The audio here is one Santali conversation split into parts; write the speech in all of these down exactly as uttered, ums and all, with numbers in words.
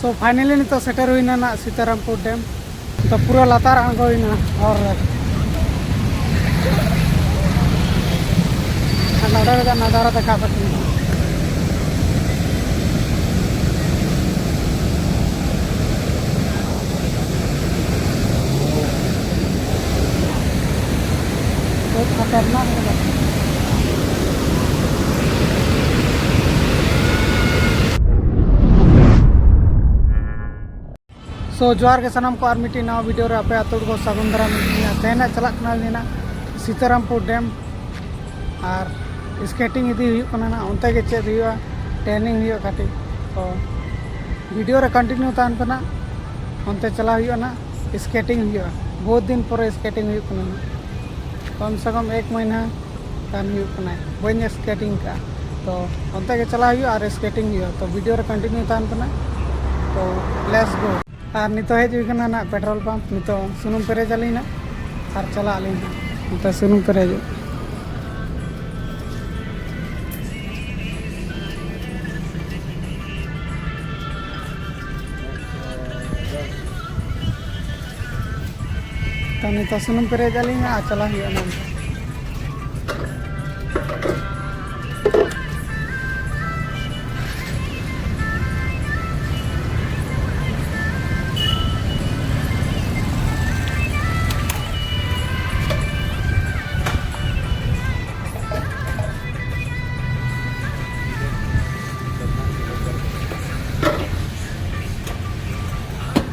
So finally ᱱᱤᱛᱚᱜ ᱥᱮᱴᱮᱨ ᱦᱩᱭᱱᱟ ᱱᱟᱜ ᱥᱤᱛᱟᱨᱟᱢᱯᱩᱨ ᱰᱮᱢ᱾ ᱱᱤᱛᱚᱜ ᱯᱩᱨᱟᱹ ᱞᱟᱛᱟᱨ ᱟᱬᱜᱚ ᱦᱩᱭᱱᱟ ᱦᱚᱨ ᱨᱮ᱾ ᱟᱨ ᱱᱚᱰᱮ ᱨᱮᱜᱮ ᱱᱟᱡᱟᱨᱟ ᱫᱮᱠᱷᱟᱜ ᱠᱟᱱᱟ᱾ ᱵᱚᱦᱩᱛ ᱠᱷᱟᱛᱟᱨᱱᱟᱠ ᱠᱟᱱᱟ᱾ So ᱡᱚᱦᱟᱨ ᱜᱮ ᱥᱟᱱᱟᱢ ᱠᱚ, ᱟᱨ ᱢᱤᱫᱴᱤᱡ ᱱᱟᱣᱟ ᱵᱷᱤᱰᱤᱭᱳ ᱨᱮ ᱟᱯᱮ ᱟᱛᱳ ᱦᱚᱲ ᱠᱚ ᱥᱟᱹᱜᱩᱱ ᱫᱟᱨᱟᱢ ᱤᱧᱟ᱾ ᱛᱮᱦᱮᱧ ᱱᱟᱜ ᱪᱟᱞᱟᱜ ᱠᱟᱱᱟ ᱞᱤᱧ ᱱᱟᱜ ᱥᱤᱛᱟᱨᱟᱢᱯᱩᱨ ᱰᱮᱢ, ᱟᱨ ᱥᱠᱮᱴᱤᱝ ᱤᱫᱤ ᱦᱩᱭᱩᱜ ᱠᱟᱱᱟ ᱱᱟᱜ, ᱚᱱᱛᱮ ᱜᱮ ᱪᱮᱫ ᱦᱩᱭᱩᱜᱼᱟ, ᱴᱨᱮᱱᱤᱝ ᱦᱩᱭᱩᱜᱼᱟ ᱠᱟᱹᱴᱤᱡ᱾ ᱛᱚ ᱵᱷᱤᱰᱤᱭᱳ ᱨᱮ ᱠᱚᱱᱴᱤᱱᱤᱭᱩ ᱛᱟᱦᱮᱱ ᱯᱮ ᱱᱟᱜ, ᱚᱱᱛᱮ ᱪᱟᱞᱟᱜ ᱦᱩᱭᱩᱜᱼᱟ ᱱᱟᱜ, ᱥᱠᱮᱴᱤᱝ ᱦᱩᱭᱩᱜᱼᱟ᱾ ᱵᱚᱦᱩᱛ ᱫᱤᱱ ᱯᱚᱨᱮ ᱥᱠᱮᱴᱤᱝ ᱦᱩᱭᱩᱜ ᱠᱟᱱᱟ ᱱᱟᱜ, ᱠᱚᱢ ᱥᱮ ᱠᱚᱢ ᱮᱠ ᱢᱟᱹᱦᱱᱟᱹ ᱜᱟᱱ ᱦᱩᱭᱩᱜ ᱠᱟᱱᱟ, ᱵᱟᱹᱧ ᱥᱠᱮᱴᱤᱝ ᱠᱟᱜᱼᱟ᱾ ᱛᱚ ᱚᱱᱛᱮ ᱜᱮ ᱪᱟᱞᱟᱜ ᱦᱩᱭᱩᱜᱼᱟ ᱟᱨ ᱥᱠᱮᱴᱤᱝ ᱦᱩᱭᱩᱜᱼᱟ᱾ ᱛᱚ ᱵᱷᱤᱰᱤᱭᱳ ᱨᱮ ᱠᱚᱱᱴᱤᱱᱤᱭᱩ ᱛᱟᱦᱮᱱ ᱯᱮ ᱱᱟᱜ᱾ ᱛᱚ let's go. ᱟᱨ ᱱᱤᱛᱚᱜ ᱦᱮᱡ ᱦᱩᱭ ᱠᱟᱱᱟ ᱱᱟᱜ ᱯᱮᱴᱨᱳᱞ ᱯᱟᱢᱯ᱾ ᱱᱤᱛᱚᱜ ᱥᱩᱱᱩᱢ ᱯᱮᱨᱮᱡ ᱟᱹᱞᱤᱧ ᱱᱟᱜ ᱟᱨ ᱪᱟᱞᱟᱜ ᱟᱹᱞᱤᱧ ᱱᱟᱜ᱾ ᱱᱤᱛᱚᱜ ᱥᱩᱱᱩᱢ ᱯᱮᱨᱮᱡᱚᱜ᱾ ᱛᱚ ᱱᱤᱛᱚᱜ ᱥᱩᱱᱩᱢ ᱯᱮᱨᱮᱡ ᱟᱹᱞᱤᱧ ᱱᱟᱜ ᱟᱨ ᱪᱟᱞᱟᱜ ᱦᱩᱭᱩᱜᱼᱟ ᱱᱟᱜ᱾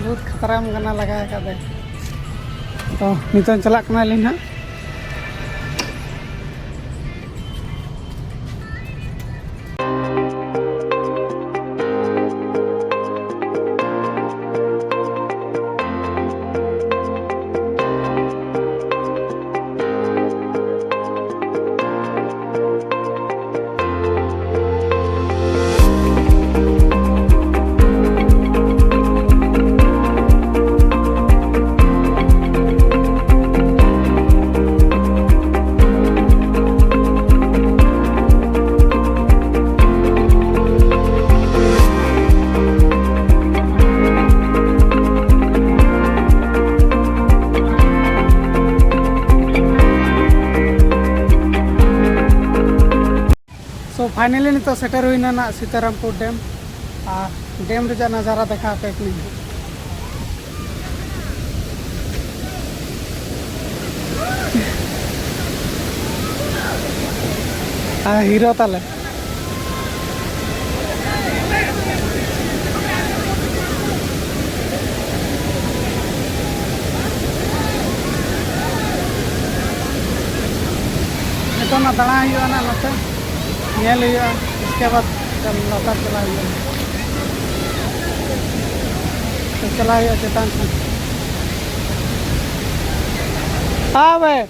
ᱵᱚᱦᱩᱛ ᱠᱷᱟᱛᱨᱟᱢ ᱠᱟᱱᱟ, ᱞᱟᱜᱟ ᱟᱠᱟᱫᱟᱭ᱾ ᱛᱚ ᱱᱤᱛᱚᱝ ᱪᱟᱞᱟᱜ ᱠᱟᱱᱟᱞᱤᱧ ᱱᱟᱦᱟᱜ᱾ ᱯᱷᱟᱭᱱᱟᱞᱤ ᱱᱤᱛᱚᱜ ᱥᱮᱴᱮᱨ ᱦᱩᱭᱱᱟ ᱱᱟᱜ ᱥᱤᱛᱟᱨᱟᱢᱯᱩᱨ ᱰᱮᱢ᱾ ᱟᱨ ᱰᱮᱢ ᱨᱮᱭᱟᱜ ᱱᱟᱡᱟᱨᱟ ᱫᱮᱠᱷᱟᱣ ᱟᱯᱮ ᱠᱟᱹᱱᱟᱹᱧ᱾ ᱟᱨ ᱦᱤᱨᱳ ᱛᱟᱞᱮ᱾ ᱱᱤᱛᱚᱜ ᱢᱟ ᱫᱟᱬᱟ ᱦᱩᱭᱩᱜᱼᱟ ᱱᱟᱜ ᱱᱚᱛᱮ, ᱧᱮᱞ ᱦᱩᱭᱩᱜᱼᱟ, ᱤᱥᱠᱮ ᱵᱟᱫ ᱞᱟᱛᱟᱨ ᱪᱟᱞᱟᱜ ᱦᱩᱭᱩᱜᱼᱟ᱾ ᱛᱚ ᱪᱟᱞᱟᱜ ᱦᱩᱭᱩᱜᱼᱟ ᱪᱮᱛᱟᱱ ᱥᱮᱫ᱾ ᱦᱮᱸ ᱵᱷᱟᱭ᱾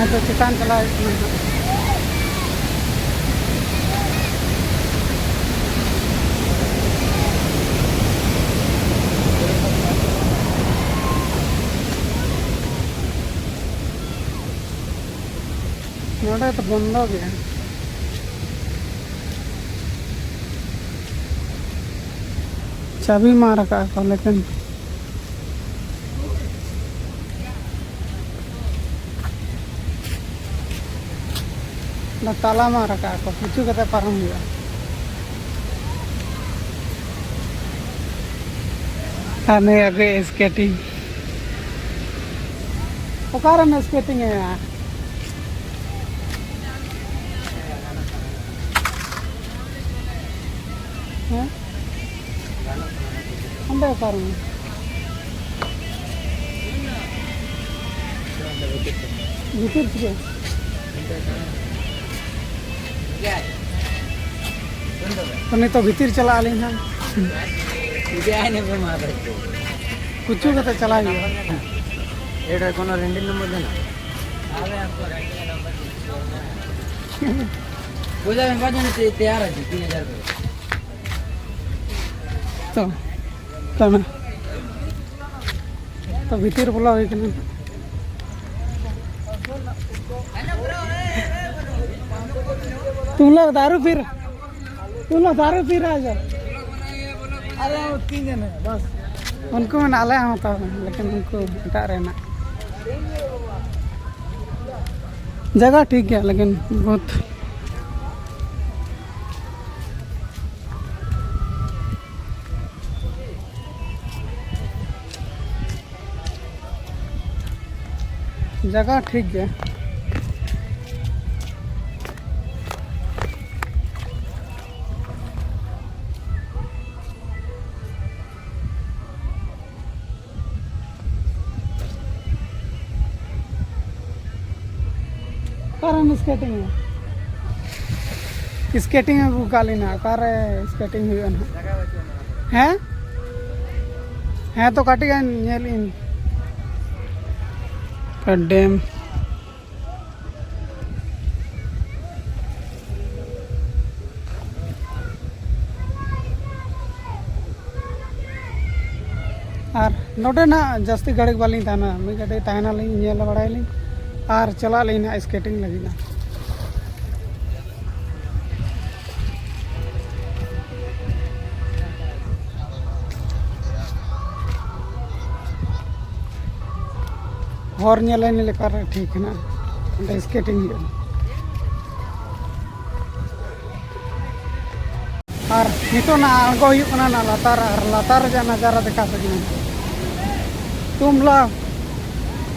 ᱟᱫᱚ ᱪᱮᱛᱟᱱ ᱪᱟᱞᱟᱣ ᱦᱩᱭᱩᱜ ᱠᱟᱱᱟ ᱱᱟᱦᱟᱜ᱾ ᱱᱚᱰᱮ ᱫᱚ ᱵᱚᱱᱫᱚ ᱜᱮᱭᱟ᱾ ᱪᱟᱵᱤ ᱢᱟᱨ ᱟᱠᱟᱫ ᱠᱚ, ᱞᱮᱠᱤᱱ ᱚᱱᱟ ᱛᱟᱞᱟ ᱢᱟᱨ ᱟᱠᱟᱫ ᱠᱚ, ᱠᱤᱪᱷᱩ ᱠᱟᱛᱮ ᱯᱟᱨᱚᱢ ᱦᱩᱭᱩᱜᱼᱟ᱾ ᱟᱨ ᱱᱩᱭ ᱟᱹᱜᱩᱭ ᱥᱠᱮᱴᱤᱝ᱾ ᱚᱠᱟᱨᱮᱢ ᱥᱠᱮᱴᱤᱝ ᱮᱭᱟ? ᱦᱮᱸ? ᱚᱸᱰᱮ ᱚᱠᱟᱨᱮ? ᱵᱷᱤᱛᱤᱨ ᱥᱮᱫ᱾ ᱛᱚ ᱱᱤᱛᱚᱜ ᱵᱷᱤᱛᱤᱨ ᱪᱟᱞᱟᱜ ᱟᱹᱞᱤᱧ ᱦᱟᱸᱜ᱾ ᱠᱩᱪᱩ ᱠᱟᱛᱮ ᱪᱟᱞᱟᱜ ᱦᱩᱭᱩᱜᱼᱟ᱾ এটা কোনো রেন্ডের নম্বর দেন। পূজা আমি বাজানো তে- তৈয়ার আছি তিন হাজার করে। ᱛᱚ, ᱛᱚ ᱱᱟ᱾ ᱛᱚ ᱵᱷᱤᱛᱤᱨ ᱵᱚᱞᱚ ᱦᱩᱭ ᱠᱟᱱᱟ᱾ तुम लोग दारू पी रहे, तुम लोग दारू पी रहा है जो? अरे हम तीन जने हैं, बस। ᱩᱱᱠᱩ ᱢᱮᱱᱟ ᱟᱞᱮ ᱦᱚᱸ ᱛᱚ, ᱞᱮᱠᱤᱱ ᱩᱱᱠᱩ ᱮᱴᱟᱜ ᱨᱮ ᱦᱮᱱᱟᱜ᱾ ᱡᱟᱭᱜᱟ ᱴᱷᱤᱠ ᱜᱮᱭᱟ, ᱞᱮᱠᱤᱱ ᱵᱚᱦᱩᱛ ᱡᱟᱭᱜᱟ ᱴᱷᱤᱠ ᱜᱮᱭᱟ᱾ ᱚᱠᱟᱨᱮᱢ ᱥᱠᱮᱴᱤᱝᱟ? ᱥᱠᱮᱴᱤᱝ ᱟᱹᱜᱩ ᱠᱟᱜ ᱞᱤᱧᱟ, ᱚᱠᱟᱨᱮ ᱥᱠᱮᱴᱤᱝ ᱦᱩᱭᱩᱜᱼᱟ ᱱᱟᱦᱟᱜ? ᱦᱮᱸ? ᱦᱮᱸ, ᱛᱚ ᱠᱟᱹᱴᱤᱡ ᱜᱟᱱ ᱧᱮᱞ ᱤᱧ᱾ ᱰᱮᱢ᱾ ᱟᱨ ᱱᱚᱰᱮ ᱱᱟᱜ ᱡᱟᱹᱥᱛᱤ ᱜᱷᱟᱹᱲᱤᱡ ᱵᱟᱹᱞᱤᱧ ᱛᱟᱦᱮᱱᱟ, ᱢᱤᱫ ᱜᱷᱟᱹᱲᱤᱡ ᱛᱟᱦᱮᱱᱟᱞᱤᱧ, ᱧᱮᱞ ᱵᱟᱲᱟᱭᱟᱞᱤᱧ ᱟᱨ ᱪᱟᱞᱟᱜ ᱟᱹᱞᱤᱧ ᱱᱟᱜ ᱥᱠᱮᱴᱤᱝ ᱞᱟᱹᱜᱤᱫ ᱱᱟᱜ᱾ ᱦᱚᱨ ᱧᱮᱞ ᱞᱮᱠᱟ ᱨᱮ ᱴᱷᱤᱠ ᱦᱮᱱᱟᱜᱼᱟ, ᱚᱸᱰᱮ ᱥᱠᱮᱴᱤᱝ ᱦᱩᱭᱩᱜᱼᱟ᱾ ᱟᱨ ᱱᱤᱛᱚᱜ ᱱᱟ ᱟᱬᱜᱚ ᱦᱩᱭᱩᱜ ᱠᱟᱱᱟ ᱱᱟ ᱞᱟᱛᱟᱨ, ᱟᱨ ᱞᱟᱛᱟᱨ ᱨᱮᱭᱟᱜ ᱱᱟᱡᱟᱨᱟ ᱫᱮᱠᱷᱟ ᱥᱟᱹᱠᱤᱱᱟ᱾ ᱛᱩᱢᱞᱟ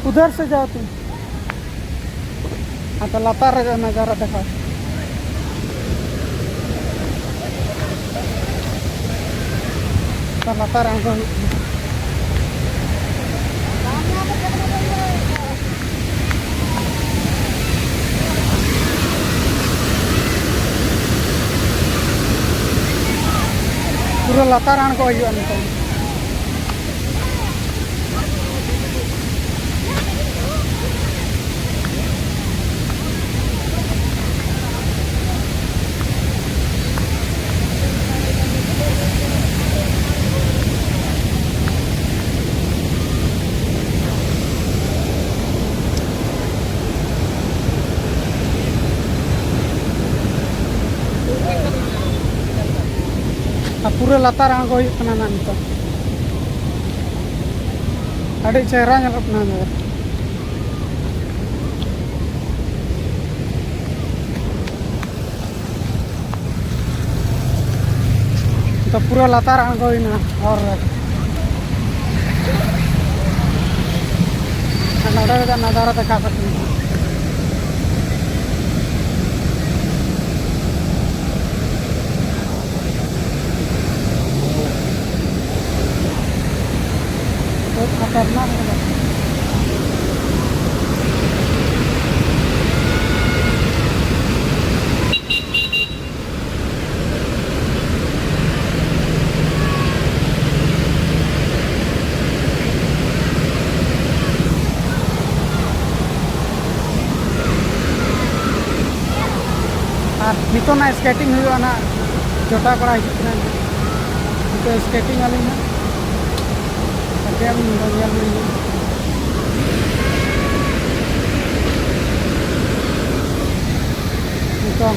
ᱩᱫᱷᱟᱨ ᱥᱮ ᱡᱟᱣ ᱛᱩᱢ᱾ ᱟᱫᱚ ᱞᱟᱛᱟᱨ ᱨᱮᱭᱟᱜ ᱱᱟᱡᱟᱨᱟ ᱫᱮᱠᱷᱟ᱾ ᱛᱚ ᱞᱟᱛᱟᱨ ᱨᱮ ᱟᱬᱜᱚ ᱦᱩᱭᱩᱜ ᱠᱟᱱᱟ᱾ ᱯᱩᱨᱟᱹ ᱞᱟᱛᱟᱨ ᱟᱬᱜᱚ ᱦᱩᱭᱩᱜᱼᱟ ᱱᱤᱛᱚᱝ᱾ ᱟᱨ ᱯᱩᱨᱟᱹ ᱞᱟᱛᱟᱨ ᱟᱬᱜᱚ ᱦᱩᱭᱩᱜ ᱠᱟᱱᱟ ᱱᱟᱜ ᱱᱤᱛᱚᱜ᱾ ᱟᱹᱰᱤ ᱪᱮᱦᱨᱟ ᱧᱮᱞᱚᱜ ᱠᱟᱱᱟ ᱱᱚᱰᱮ᱾ ᱛᱚ ᱯᱩᱨᱟᱹ ᱞᱟᱛᱟᱨ ᱟᱬᱜᱚᱭᱮᱱᱟ ᱦᱚᱨ ᱨᱮ᱾ ᱱᱚᱰᱮ ᱨᱮᱜᱮ ᱱᱟᱡᱟᱨᱟ ᱫᱮᱠᱷᱟᱜ ᱠᱟᱱᱟ᱾ ᱵᱚᱦᱩᱛ ᱠᱷᱟᱛᱟᱨᱱᱟᱠ ᱢᱮᱱᱟᱜᱼᱟ᱾ ᱟᱨ ᱱᱤᱛᱚᱜ ᱱᱟᱜ skating ᱦᱩᱭᱩᱜᱼᱟ ᱱᱟᱜ, ᱡᱚᱴᱟᱣ ᱠᱚᱲᱟ ᱦᱤᱡᱩᱜ ᱠᱟᱱᱟ᱾ ᱱᱤᱛᱚᱜ skating ᱟᱹᱞᱤᱧ ᱱᱟᱜ, ᱟᱯᱮ ᱟᱹᱞᱤᱧ ᱫᱚ ᱧᱮᱞ ᱵᱤᱱ ᱱᱟᱜ᱾ ᱱᱤᱛᱚᱜ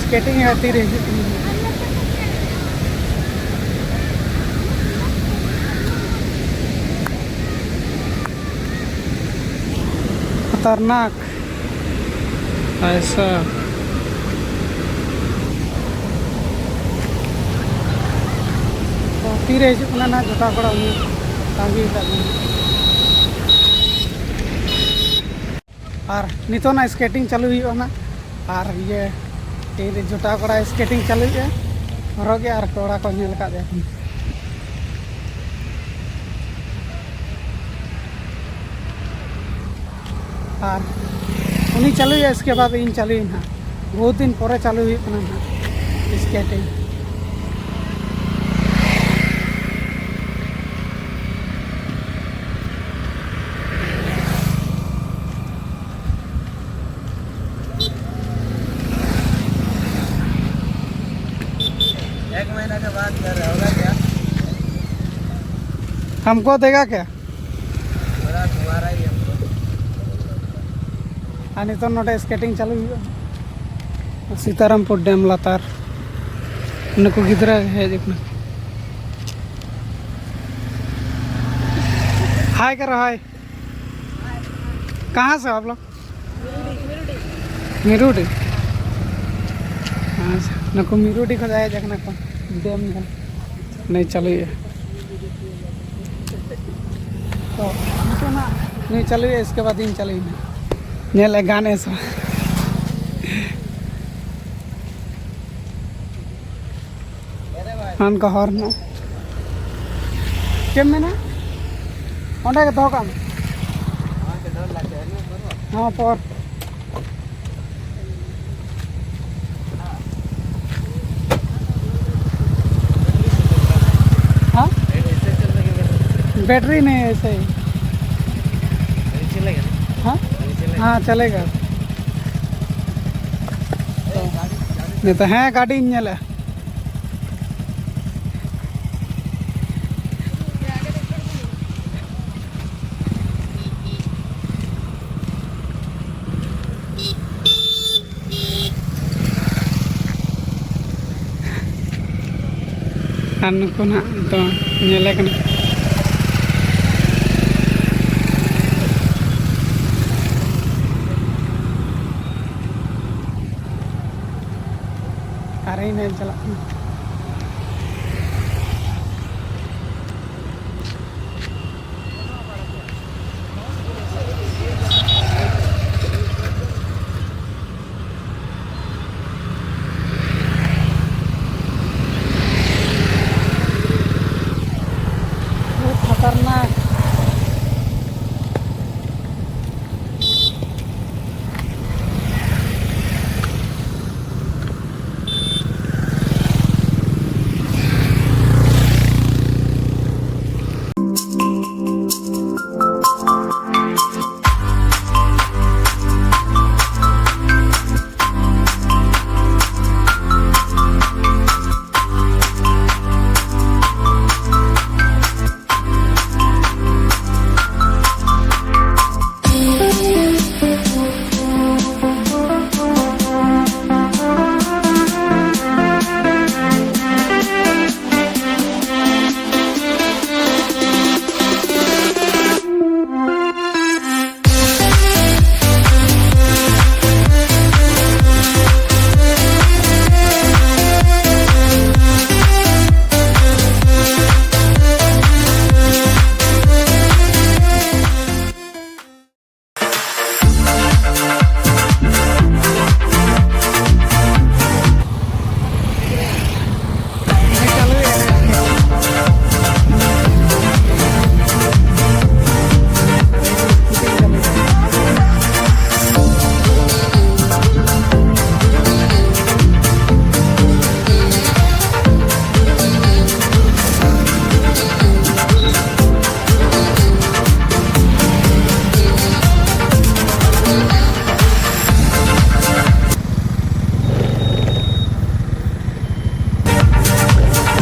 skating ᱜᱟᱛᱮ ᱨᱮ ᱦᱤᱡᱩᱜ ᱠᱟᱱᱟ᱾ ᱠᱷᱟᱛᱟᱨᱱᱟᱠ ᱟᱭᱥᱟ᱾ ᱛᱚ, ᱛᱤᱨᱮ ᱦᱤᱡᱩᱜ ᱠᱟᱱᱟ ᱱᱟᱦᱟᱜ ᱡᱚᱴᱟᱣ ᱠᱚᱲᱟ, ᱩᱱᱤ ᱛᱟᱺᱜᱤ ᱟᱠᱟᱫ ᱵᱚᱱᱟ᱾ ᱟᱨ ᱱᱤᱛᱚᱜ ᱱᱟᱜ skating ᱪᱟᱹᱞᱩ ᱦᱩᱭᱩᱜᱼᱟ ᱱᱟᱜ᱾ ᱟᱨ ᱤᱭᱟᱹ, ᱛᱤᱨᱮ ᱡᱚᱴᱟᱣ ᱠᱚᱲᱟ skating ᱪᱟᱹᱞᱩᱭᱮᱫᱼᱟ, ᱦᱚᱨᱚᱜ ᱜᱮ ᱟᱨ ᱠᱚᱲᱟ ᱠᱚ ᱧᱮᱞ ᱟᱠᱟᱫ ᱮᱭᱟ᱾ ᱟᱨ ᱩᱱᱤ ᱪᱟᱹᱞᱩᱭᱟ, ᱤᱥᱠᱮ ᱵᱟᱫ ᱤᱧ ᱪᱟᱹᱞᱩᱭᱟ ᱱᱟᱦᱟᱜ᱾ ᱵᱚᱦᱩᱛ ᱫᱤᱱ ᱯᱚᱨᱮ ᱪᱟᱹᱞᱩ ᱦᱩᱭᱩᱜ ᱠᱟᱱᱟ ᱱᱟᱦᱟᱜ skating᱾ एक महीना के बाद कर रहे होगा क्या? हमको देगा क्या? बड़ा तुम्हारा ही हमको। ᱟᱨ ᱱᱤᱛᱚᱜ ᱱᱚᱰᱮ skating ᱪᱟᱹᱞᱩ ᱦᱩᱭᱩᱜᱼᱟ᱾ ᱥᱤᱛᱟᱨᱟᱢᱯᱩᱨ dam ᱞᱟᱛᱟᱨ᱾ ᱱᱩᱠᱩ ᱜᱤᱫᱽᱨᱟᱹ ᱦᱮᱡ ᱟᱠᱟᱱᱟ᱾ हाय करो, हाय। कहाँ से हो आप लोग? ᱢᱤᱨᱩᱰᱤ᱾ ᱟᱪᱪᱷᱟ, ᱱᱩᱠᱩ ᱢᱤᱨᱩᱰᱤ ᱠᱷᱚᱱ ᱦᱮᱡ ᱟᱠᱟᱱᱟ ᱠᱚ᱾ ᱰᱮᱢ ᱧᱮᱞ᱾ ᱱᱩᱭ ᱪᱟᱹᱞᱩᱭᱮᱫᱼᱟ᱾ ᱛᱚ, ᱱᱤᱛᱚᱜ ᱱᱟᱜ ᱱᱩᱭ ᱪᱟᱹᱞᱩᱭᱮᱫᱼᱟ, ᱤᱥᱠᱮ ᱵᱟᱫ ᱤᱧ ᱪᱟᱹᱞᱩᱭᱟ ᱱᱟᱜ᱾ ᱧᱮᱞ ᱮ ᱜᱟᱱ ᱮ ᱥᱮ ᱵᱟᱝ᱾ ᱦᱟᱱᱠᱟ ᱦᱚᱨ ᱢᱮᱱᱟᱜᱼᱟ᱾ ᱪᱮᱫ ᱮᱢ ᱢᱮᱱᱟ? ᱚᱸᱰᱮ ᱜᱮ ᱫᱚᱦᱚ ᱠᱟᱜ ᱢᱮ᱾ ᱦᱚᱸ, ᱯᱚᱨ᱾ हाँ, बैटरी नहीं है सही। हाँ, हाँ, चलेगा। ᱱᱤᱛᱚᱜ ᱦᱮᱸ, ᱜᱟᱹᱰᱤᱧ ᱧᱮᱞᱟ᱾ ᱟᱨ ᱱᱩᱠᱩ ᱱᱟᱦᱟᱜ ᱱᱤᱛᱚᱜ ᱧᱮᱞᱮ ᱠᱟᱱᱟ᱾ ᱟᱨ ᱤᱧ ᱦᱚᱸᱧ ᱪᱟᱞᱟᱜ ᱠᱟᱱᱟ᱾ बहुत खतरनाक।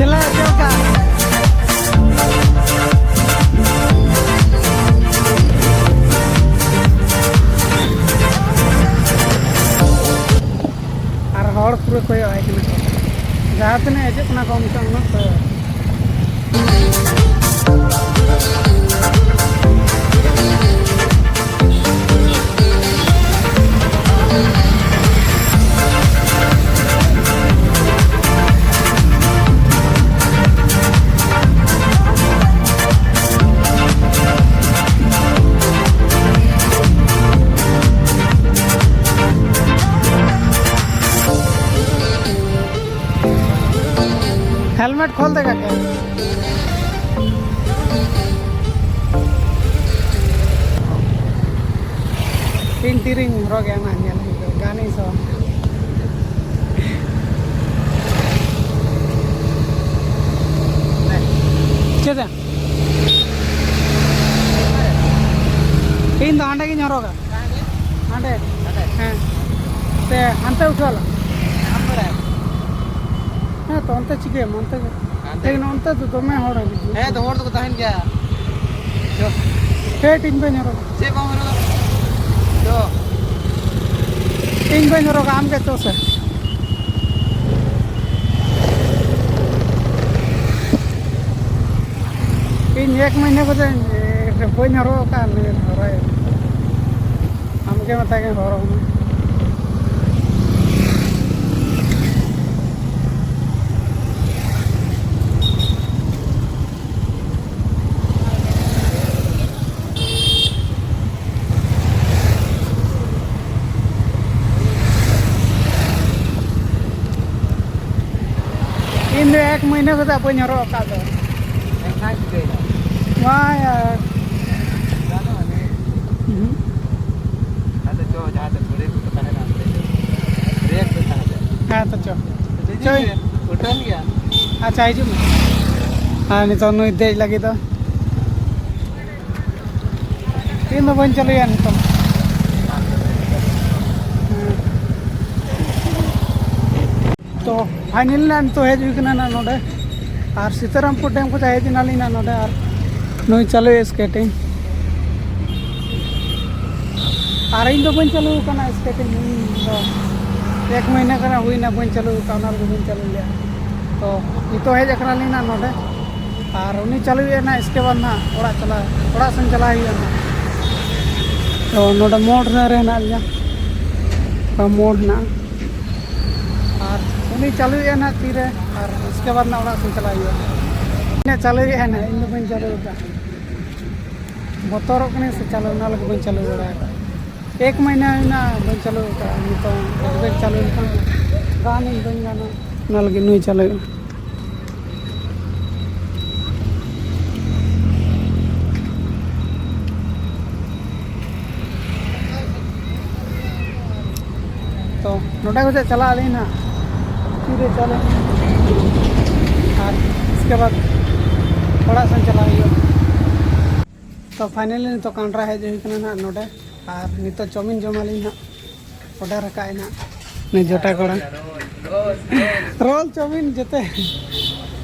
ᱪᱮᱞᱟ ᱪᱮᱫ ᱞᱮᱠᱟ? ᱟᱨ ᱦᱚᱲ ᱯᱩᱨᱟᱹ ᱠᱚᱭᱚᱜ ᱟᱭ ᱠᱟᱱᱟ ᱠᱚ᱾ ᱡᱟᱦᱟᱸ ᱛᱤᱱᱟᱹᱜ ᱦᱤᱡᱩᱜ ᱠᱟᱱᱟ ᱠᱚ, ᱚᱱᱠᱟ ᱩᱱᱟᱹᱜ ᱠᱚᱭᱚᱜ᱾ हेलमेट खोल देगा क्या? ᱤᱧ ᱛᱤᱨᱤᱧ ᱦᱚᱨᱚᱜᱮ ᱟᱢᱟᱜ ᱧᱮᱞ ᱦᱩᱭᱩᱜ ᱠᱟᱱᱟ, ᱜᱟᱱᱤᱧ ᱥᱟᱵᱟ᱾ ᱪᱮᱫ ᱭᱟ? ᱤᱧ ᱫᱚ ᱦᱟᱸᱰᱮ ᱜᱤᱧ ᱦᱚᱨᱚᱜᱟ᱾ ᱦᱟᱸᱰᱮ᱾ ᱦᱮᱸ᱾ ᱥᱮ ᱦᱟᱱᱛᱮ ᱩᱴᱷᱟᱹᱣ ᱟᱞᱟᱝ? ᱦᱮᱸ ᱛᱚ, ᱚᱱᱛᱮ ᱪᱤᱠᱟᱹᱭᱟᱢ? ᱚᱱᱛᱮ ᱜᱮ᱾ ᱦᱟᱱᱛᱮ᱾ ᱞᱮᱠᱤᱱ ᱚᱱᱛᱮ ᱫᱚ ᱫᱚᱢᱮ ᱦᱚᱲ ᱦᱤᱡᱩᱜ ᱦᱮᱸ, ᱠᱟᱱᱟ᱾ ᱫᱚ ᱦᱚᱲ ᱫᱚᱠᱚ ᱛᱟᱦᱮᱱ ᱜᱮᱭᱟ᱾ ᱪᱚ᱾ ᱯᱷᱮᱴ ᱤᱧ ᱵᱟᱹᱧ ᱦᱚᱨᱚᱜᱟ᱾ ᱪᱮᱫ ᱵᱟᱢ ᱦᱚᱨᱚᱜᱟ? ᱪᱚ᱾ ᱤᱧ ᱵᱟᱹᱧ ᱦᱚᱨᱚᱜᱟ, ᱟᱢ ᱜᱮ ᱪᱚ ᱥᱮ᱾ ᱤᱧ ᱮᱠ ᱢᱟᱹᱦᱱᱟᱹ ᱠᱷᱚᱱ ᱵᱟᱹᱧ ᱦᱚᱨᱚᱜ ᱟᱠᱟᱫ, ᱱᱩᱭ ᱦᱚᱨᱚᱭ᱾ ᱟᱢ ᱜᱮ ᱢᱮᱛᱟᱭ ᱠᱟᱱᱟ ᱦᱚᱨᱚᱜ ᱢᱮ᱾ ᱤᱧ ᱫᱚ ᱮᱠ ᱢᱟᱹᱦᱱᱟᱹ ᱠᱷᱚᱱᱟᱜ ᱵᱟᱹᱧ ᱦᱚᱨᱚᱜ ᱟᱠᱟᱫ ᱫᱚ᱾ ᱮᱱᱠᱷᱟᱱ ᱪᱤᱠᱟᱹᱭᱮᱱᱟ? ᱵᱟᱝ ᱭᱟᱨ᱾ ᱜᱟᱱᱚᱜᱼᱟ ᱱᱤᱭᱟᱹ? ᱩᱦᱩᱸ᱾ ᱟᱫᱚ ᱪᱚ, ᱡᱟᱦᱟᱸ ᱛᱮ ᱵᱨᱮᱠ ᱠᱚ ᱛᱟᱦᱮᱱᱟ, ᱵᱨᱮᱠ᱾ ᱵᱨᱮᱠ ᱫᱚ ᱛᱟᱦᱮᱸ ᱦᱚᱪᱚ᱾ ᱦᱮᱸ ᱛᱚ ᱪᱚ᱾ ᱪᱚᱭ᱾ ᱩᱴᱷᱟᱹᱱ ᱜᱮᱭᱟ᱾ ᱟᱪᱪᱷᱟ, ᱦᱤᱡᱩᱜ ᱢᱮ᱾ ᱟᱨ ᱱᱤᱛᱚᱜ ᱱᱩᱭ ᱫᱮᱡ ᱞᱟᱹᱜᱤᱫ ᱫᱚ᱾ ᱤᱧ ᱫᱚ ᱵᱟᱹᱧ ᱪᱟᱹᱞᱩᱭᱟ ᱱᱤᱛᱚᱝ᱾ ᱦᱮᱸ᱾ ᱛᱚ, ᱯᱷᱟᱭᱱᱮᱞ ᱱᱟᱜ ᱱᱤᱛᱚᱜ ᱦᱮᱡ ᱦᱩᱭ ᱠᱟᱱᱟ ᱱᱟᱜ ᱱᱚᱰᱮ᱾ ᱟᱨ ᱥᱤᱛᱟᱹᱨᱟᱢᱯᱩᱨ ᱰᱮᱢ ᱠᱷᱚᱱ ᱦᱮᱡ ᱮᱱᱟᱞᱤᱧ ᱱᱟᱜ ᱱᱚᱰᱮ, ᱟᱨ ᱱᱩᱭ ᱪᱟᱹᱞᱩᱭᱟ ᱥᱠᱮᱴᱤᱝ᱾ ᱟᱨ ᱤᱧ ᱫᱚ ᱵᱟᱹᱧ ᱪᱟᱹᱞᱩ ᱟᱠᱟᱱᱟ ᱥᱠᱮᱴᱤᱝ, ᱤᱧ ᱫᱚ ᱮᱠ ᱢᱟᱹᱦᱱᱟᱹ ᱜᱟᱱ ᱦᱩᱭᱱᱟ ᱵᱟᱹᱧ ᱪᱟᱹᱞᱩ ᱟᱠᱟᱫ, ᱚᱱᱟ ᱨᱮᱜᱮ ᱵᱟᱹᱧ ᱪᱟᱹᱞᱩ ᱞᱮᱫᱟ᱾ ᱛᱚ ᱱᱤᱛᱚᱜ ᱦᱮᱡ ᱟᱠᱟᱱᱟᱞᱤᱧ ᱱᱟᱜ ᱱᱚᱰᱮ, ᱟᱨ ᱩᱱᱤ ᱪᱟᱹᱞᱩᱭᱮᱫᱼᱟ ᱱᱟᱜ, ᱤᱥᱠᱮ ᱵᱟᱫᱽ ᱱᱟᱜ ᱚᱲᱟᱜ ᱪᱟᱞᱟᱜ, ᱚᱲᱟᱜ ᱥᱮᱱ ᱪᱟᱞᱟᱜ ᱦᱩᱭᱩᱜᱼᱟ ᱱᱟᱜ᱾ ᱛᱚ ᱱᱚᱰᱮ ᱢᱳᱲ ᱨᱮ ᱦᱮᱱᱟᱜ ᱞᱤᱧᱟ, ᱱᱚᱝᱠᱟ ᱢᱳᱲ ᱦᱮᱱᱟᱜᱼᱟ᱾ ᱟᱨ ᱩᱱᱤ ᱪᱟᱹᱞᱩᱭᱮᱫᱼᱟ ᱱᱟᱜ ᱛᱤᱨᱮ, ᱟᱨ ᱤᱥᱠᱮ ᱵᱟᱫᱽ ᱱᱟᱜ ᱚᱲᱟᱜ ᱥᱮᱱ ᱪᱟᱞᱟᱜ ᱦᱩᱭᱩᱜᱼᱟ᱾ ᱤᱧ ᱪᱟᱹᱞᱩᱭᱮᱫᱼᱟ ᱱᱟᱜ, ᱤᱧ ᱫᱚ ᱵᱟᱹᱧ ᱪᱟᱹᱞᱩ ᱟᱠᱟᱫᱼᱟ, ᱵᱚᱛᱚᱨᱚᱜ ᱠᱟᱹᱱᱟᱹᱧ ᱥᱮ ᱪᱟᱹᱞᱩ, ᱚᱱᱟ ᱞᱟᱹᱜᱤᱫ ᱵᱟᱹᱧ ᱪᱟᱹᱞᱩ ᱵᱟᱲᱟ ᱟᱠᱟᱫᱼᱟ᱾ ᱮᱠ ᱢᱟᱹᱦᱱᱟᱹ ᱦᱩᱭᱱᱟ ᱵᱟᱹᱧ ᱪᱟᱹᱞᱩ ᱟᱠᱟᱫᱼᱟ, ᱱᱤᱛᱚᱝ ᱮᱠ ᱵᱮᱜᱽ ᱪᱟᱹᱞᱩ ᱞᱮᱠᱷᱟᱱ ᱜᱟᱱ ᱤᱧ ᱵᱟᱹᱧ ᱜᱟᱱᱟ, ᱚᱱᱟ ᱞᱟᱹᱜᱤᱫ ᱱᱩᱭ ᱪᱟᱹᱞᱩᱭᱮᱫᱼᱟ᱾ ᱛᱚ ᱱᱚᱰᱮ ᱠᱷᱚᱱᱟᱜ ᱪᱟᱞᱟᱜ ᱟᱹᱞᱤᱧ ᱱᱟᱦᱟᱜ, ᱛᱤᱨᱮ ᱪᱟᱞᱟᱜ ᱟᱨ ᱤᱥᱠᱮ ᱵᱟᱫᱽ ᱚᱲᱟᱜ ᱥᱮᱱ ᱪᱟᱞᱟᱜ ᱦᱩᱭᱩᱜᱼᱟ᱾ ᱛᱚ finally ᱱᱤᱛᱚᱜ ᱠᱟᱱᱰᱨᱟ ᱦᱮᱡ ᱦᱩᱭ ᱠᱟᱱᱟ ᱱᱟᱦᱟᱜ ᱱᱚᱰᱮ, ᱟᱨ ᱱᱤᱛᱚᱜ ᱪᱟᱣᱢᱤᱱ ᱡᱚᱢᱟᱞᱤᱧ ᱱᱟᱦᱟᱜ, order ᱟᱠᱟᱫ ᱟᱹᱧ ᱱᱟᱦᱟᱜ ᱱᱩᱭ ᱡᱚᱴᱟ ᱠᱚᱲᱟ᱾ ᱨᱳᱞ ᱪᱟᱣᱢᱤᱱ ᱡᱮᱛᱮ᱾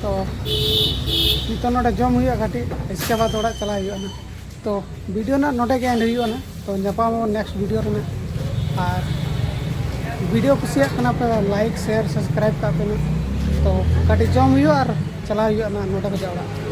ᱛᱚ ᱱᱤᱛᱚᱜ ᱱᱚᱰᱮ ᱡᱚᱢ ᱦᱩᱭᱩᱜᱼᱟ ᱠᱟᱹᱴᱤᱡ, ᱤᱥᱠᱮ ᱵᱟᱫᱽ ᱚᱲᱟᱜ ᱪᱟᱞᱟᱜ ᱦᱩᱭᱩᱜᱼᱟ ᱱᱟᱦᱟᱜ᱾ ᱛᱚ video ᱱᱟᱜ ᱱᱚᱰᱮ ᱜᱮ end ᱦᱩᱭᱩᱜᱼᱟ ᱱᱟᱜ᱾ ᱛᱚ ᱧᱟᱯᱟᱢ ᱟᱵᱚᱱ next video ᱨᱮ ᱱᱟᱜ᱾ ᱟᱨ video ᱠᱩᱥᱤᱭᱟᱜ ᱠᱟᱱᱟ ᱯᱮ, like, share, subscribe ᱠᱟᱜ ᱯᱮ ᱱᱟᱜ᱾ ᱛᱚ ᱠᱟᱹᱴᱤᱡ ᱡᱚᱢ ᱦᱩᱭᱩᱜᱼᱟ ᱟᱨ ᱪᱟᱞᱟᱣ ᱦᱩᱭᱩᱜᱼᱟ ᱱᱟᱜ ᱱᱚᱰᱮ ᱠᱷᱚᱱᱟᱜ ᱚᱲᱟᱜ᱾